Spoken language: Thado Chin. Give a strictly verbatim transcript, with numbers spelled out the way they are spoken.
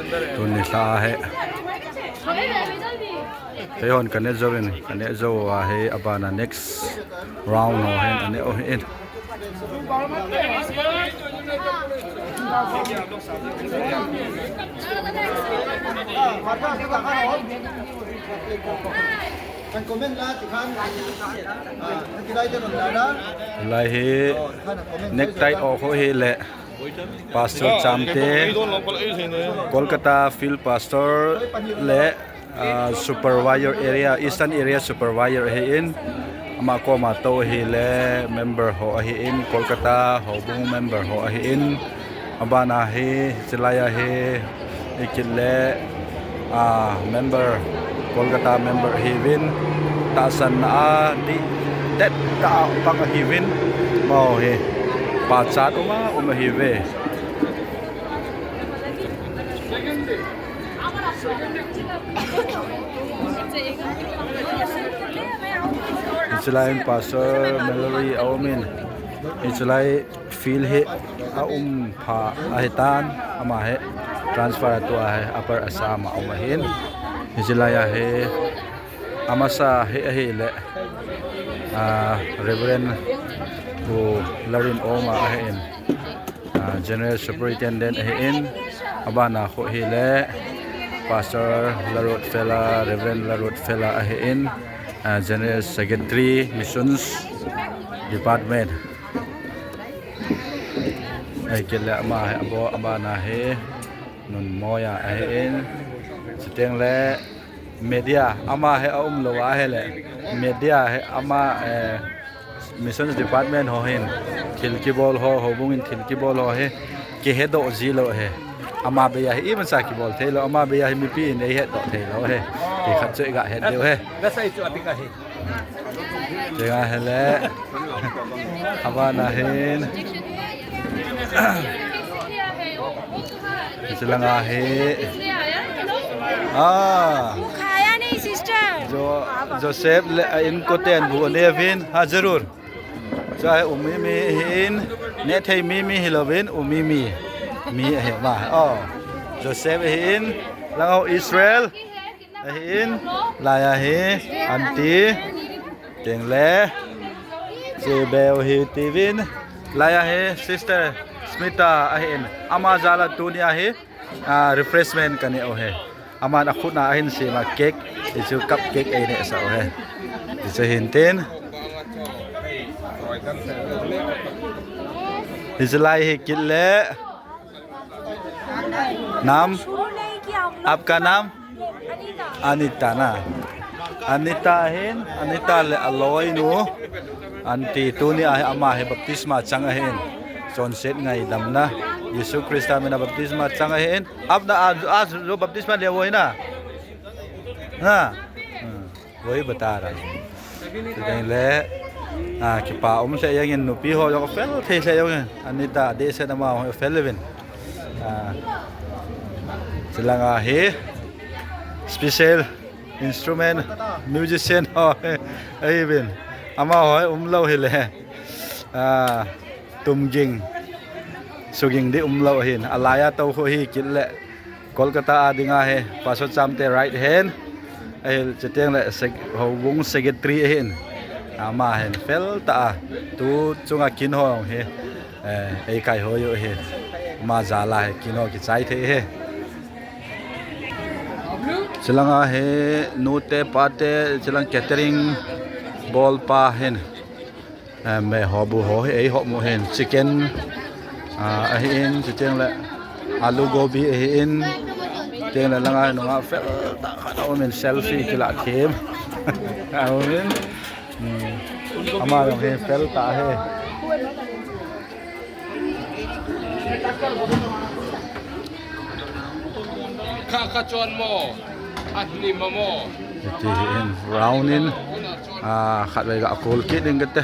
Tuni lha hi. Hei hon ka ne jouvin, ka ne jou a hi abana next round ho hin, a ne u hin. Lai hi necktie o kho hi le. Pastor Chamte, Kolkata Field Pastor le, ah, Supervisor Area, Eastern Area Supervisor ahin, ama koma tou ahile member ho ahin, Kolkata houbung member ho ahin, abana hi, chilai a hi, ikit le, ah, member, Kolkata member ahiuvin, tahsanna a, dih, det, tah a pang ahiuvin, mau hi, pachat uma, um ahiuve. Hichelai in Pastor Mallory aumin, hichelai field hi aum pha ahitan, ama hi transfer atua hi Upper Assam a um ahin. Hichelai a hi amasa hi ahile, ah, Reverend Pu Larin Oma ahin, ah, General Superintendent ahin, abana kho hile Pastor Larot Fela, Reverend Larot Fela ahin, ah, General Secretary Missions Department. Ahikit le ama hi abo, abana hi Nunmoya ahin. Chuteng le media, ama hi aum lou ahile. Media hi ama, eh, Missions Department ho hin thil kibol ho, houbung in thil kibol ho hi kihedoh ji lou hi. Ama bei a hi imacha kibol thei lou, ama bei a hi mipi in eihetdoh thei lou hi. Ti khat chu iga het diu hi. Chulanga hile. Abana hin. Chulanga hi. Ah. वो खाया नहीं, सिस्टर। जो, जोसेफ ले, इनको तेन वो नेविन। हाँ, जरूर। चाहे उमी मी ही इन, ने थे मी मी ही लोविन, उमी मी। मी है मा। Oh. जोसेफ ही इन, लंगो इस्राएल। Ahin, lai a hi, aunty, teng le, che beu hi tiuvin, lai a hi, sister Smita ahin, ama jal a tuni a hi, ah, refreshment ka neh u hi. Aman akhut a ahin sem a cake, hichu cupcake eineh sah u hi. Hichu hin tin. Hichu lai hi kit le, नाम? आपका नाम? अनिता ना? Anita hin, Anita le aloinu. Aunty tuni a hi ama hi baptisma chang ahin. Chonset ngaidamna. Jesu Christa mina baptisma chang ahin. Apna a, a, जो बपतिस्मा लिया वो ही ना? हाँ? हम्म। वही बता रहा हूँ। Chuteng le, ah, kipa um lheh jeng in nupi ho jong fel thei lheh jeng in. Anita dehset ama ho fel uvin. Ah, chulanga hi special instrument musician ho ahiuvin. Ama ho um lou hile. Ah, tumging, suging di um lou ahin. Alai a tou ho hi kit le. Kolkata a dinga hi, Pastor Chamte right hand. Ahi, chuteng le sec-, houbung secretary ahin. Ama hin fel tah a. Tu chunga kin ho hi. Eh, eikai ho u hi. Ama jal a hi kin ho kichai thei hi. Chulanga hi, nute pate, chulang catering bolpa hin. Eh, me ho bu ho hi, ei ho mu hin, chicken, ah, ahin, chuteng le alu gobi ahin, chuteng le langa nunga fel tah khat aumin selfie kila them. Aumin, hmm, ama jong hi fel tah hi. Kha kha chon mo, at ni ma mo. Hiti hin round in, ah, khatvei ga kol kit ding kate.